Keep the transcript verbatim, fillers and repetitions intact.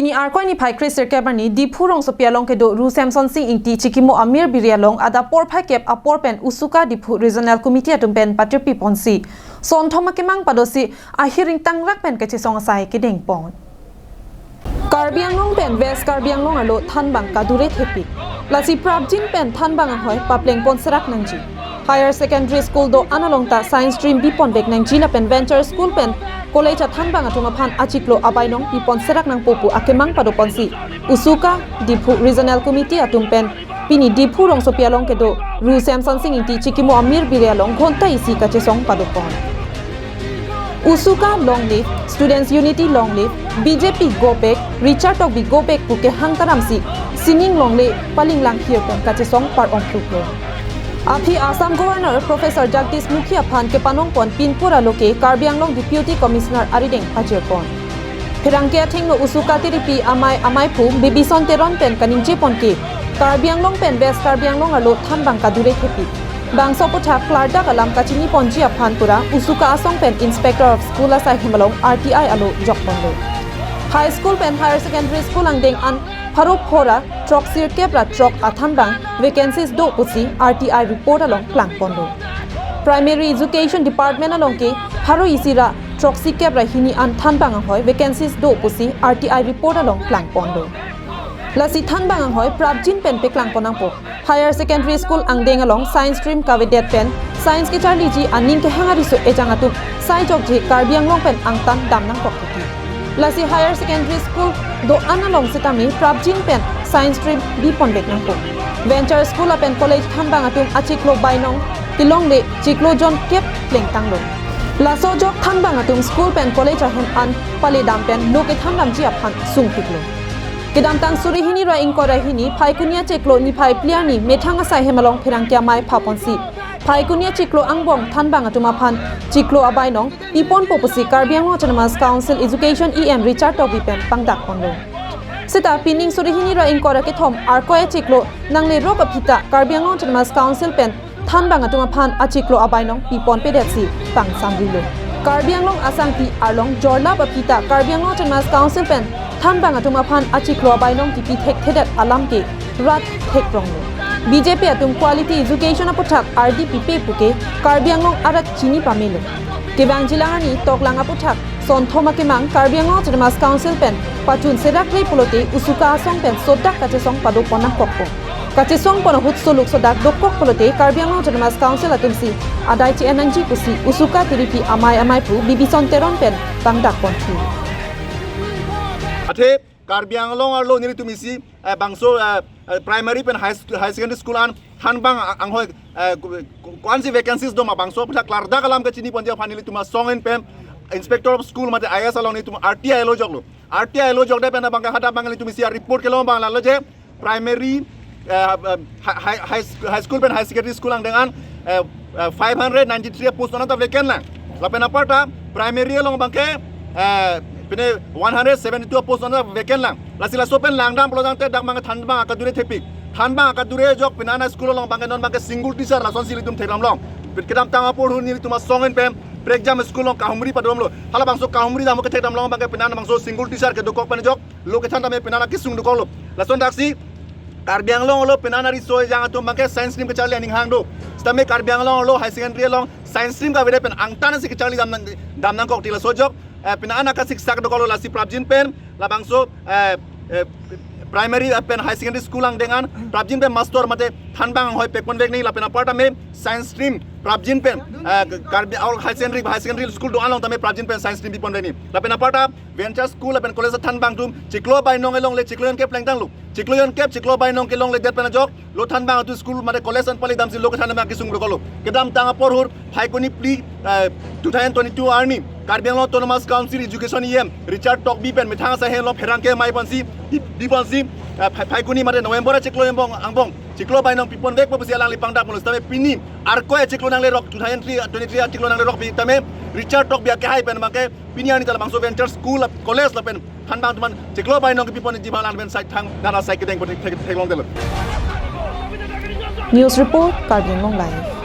Pini Arkoi niphai kre sirkep arni Diphu rongsopi along kedo Ru Semson Sing Ingti chikimo amir biri along adap porphai kep apor pen USUCA Diphu Regional Committee atum pen patirpi ponsi sonthom akemang padosi ahir ingtangrak pen kachesong asai kedeng pon. Karbi Anglong pen West Karbi Anglong arlo thanbang kadure thepik. Lasi prapjin pen thanbang anghoi papleng pon serak nangji. Higher Secondary School do-an along ta Science Stream bi pon vek nangji lapen Venture School pen College athanbang atum aphan achiklo abainong pi pon serak nangpo pu akemang pado ponsi USUCA Diphu Regional Committee atum pen pini Diphu rongsopi along kedo Ru Semson Sing Ingti chikimo amir biri along ghonta isi kachesong pado pon. USUCA long live, Students Unity long live, BJP go back, Richard Tokbi go back pu kehang taramsi sining longle paling lang hir pen kachesong par-ong pluk lo. Aphi Assam Governor Professor Jagdish Mukhi aphan kepanong pon pinpur aloke Karbi Anglong Deputy Commissioner arideng pajir pon. Pherangke athengno USUCA tiripi amei amaiphu Bibison Teron pen kaningje pon ke Karbi Anglong pen West Karbi Anglong arlo thanbang kadure thepik. Bangso aputhak klardak alam kachini ponji aphan pura USUCA asong pen Inspector of School asai hem along RTI alo jok ponlo. High School pen Higher Secondary School angdeng an pharo phora throk sirkep ra throk athanbang vacancies do pusi RTI report along klang ponlo. Primary Education Department along ke pharo isi ra throk sirkep ra hini an thanbang anghoi vacancies do pusi RTI report along klang ponlo. Lasi thanbang anghoi prapjin pen peklang pon nangpo. Higher Secondary School angdeng along Science Stream kavedet pen Science kecharliji aning kehang ariso ejang atum sai jokje Karbi Anglong pen angtan dam nangkok titi. Lasi Higher Secondary School do-an along setame prapjin pen Science Stream bi pon vek nangpo. Venture School lapen College thanbang atum achiklo bainong kelongle chiklo jon kep plengtanglo. Laso ajok thanbang atum school pen college ahem an pale dam pen lo kethan damji aphan sungpiklo. Kedamtang suri hini ra ingkoi ra hini Phaikuni achiklo niphai phli arni methang asai hem along pherangke amei pha ponsi Phaikuni achiklo angbong thanbang atum aphan chiklo abainong pi ponpo pusi Karbi Anglong Autonomous Council Education EM Richard Tokbi pen pangdak ponlo. Seta pining suri hini ra ingkoi ra kethom Arkoi achiklo nanglerok aphi ta Karbi Anglong Autonomous Council pen thanbang atum aphan achiklo abainong pi ponpedetsi pangsamrilo. Karbi Anglong asangti arlong jorlap aphi ta Karbi Anglong Autonomous Council pen thanbang atum aphan achiklo abainong kipi thekthedet alam ke rat thekronglo. BJP atum quality education aputhak ardi pipe puke Karbi Anglong arat chini pamelo. Kevangjilang arni toklang aputhak sonthom akemang Karbi Anglong Autonomous Council pen pachun serak re pulote USUCA asong pen sodak kachesong pado pon nangkokpo. Kachesong pon ahut soluk sodak dokok pulote Karbi Anglong Autonomous Council atumsi adai che-en nangji pusi USUCA tiripi amei amaiphu Bibison Teron pen pangdak ponthu. Athe Karbi Anglong arlo nelitum isi, eh, bangso, eh, eh, primary pen high, high secondary school an thanbang a-, anghoi, eh, ku-, ku-, ko-ansi vacancies do ma bangso aputhak klardak alam kachini ponji aphan nelitum asong en pen Inspector of School mate IAS along nelitum RTI lo joklo. RTI lo jokdet pen abang ke hadak abang nelitum isi report kelong abang lalo je primary, eh, eh, high, high, high sc-, high school pen higher secondary school angdeng an, eh, eh, five hundred ninety-three post anta vacant lang. Lapen aparta primary along abang ke, eh, pine one hundred seventy-two post anta vacant lang. Lasi laso pen langdam pulo tangte dak abang ke thanbang akadure thepik. Thanbang akadure ajok pine ana school along abang ke non abang ke single teacher lasonsi nelitum thekdamlong. Kedamtang apor hur nelitum asong en pen prekjam school along kahumri padamlo. Halabangso kahumri dam kethekdamlong abang ke pine ana bangso single teacher kedokok pen ajok lo kethan tame pine ana kesung dokoklo. Lason daksi Karbi Anglong arlo pine ana riso ejang atum abang ke science stream kecharli aning hang do. Setame Karbi Anglong arlo higher secondary along science stream kavedet pen angtan si kecharli dam nang, dam nangkok ti laso ajok, eh, pine ana kasiksak dokoklo. Lasi prapjin pen labangso, eh, eh, primary, eh, pen higher secondary school angdeng an prapjin pen master mate thanbang anghoi pek pon vek nangji lapen aparta me science stream prapjin pen, eh, Karbi Anglong higher secondary, higher secondary school do-an along tame prapjin pen science stream bi pon vek nangji. Lapen aparta Venture School lapen college thanbang atum chiklo bainong kelongle chiklo jon kep plengtanglo. Chiklo jon kep chiklo bainong kelongledet pen ajok lo thanbang atum school mate college an pale damsi lo kethan abang kesung dokoklo. Kedamtang apor hur Phaikuni phli, eh, two thousand twenty-two arni Karbi Anglong Autonomous Council Education EM Richard Tokbi pen methang asai hem along pherangke amei ponsi, di, di ponsi, eh, Phai-, Phaikuni mate November achiklo angbong, angbong chiklo bainong pi pon vekpo pusi alangli pangdak ponlo. Setame pini Arkoi achiklo nanglerok two thousand three, twenty-three achiklo nanglerok pi tame Richard Tokbi akehai pen abang ke pini arni ta labangso Venture School, college lapen thanbang atum an chiklo bainong kepi ponji abang alang pen sai thang nara sai kedeng pon thek, theklongdetlo. News report, Karbi Anglong Live.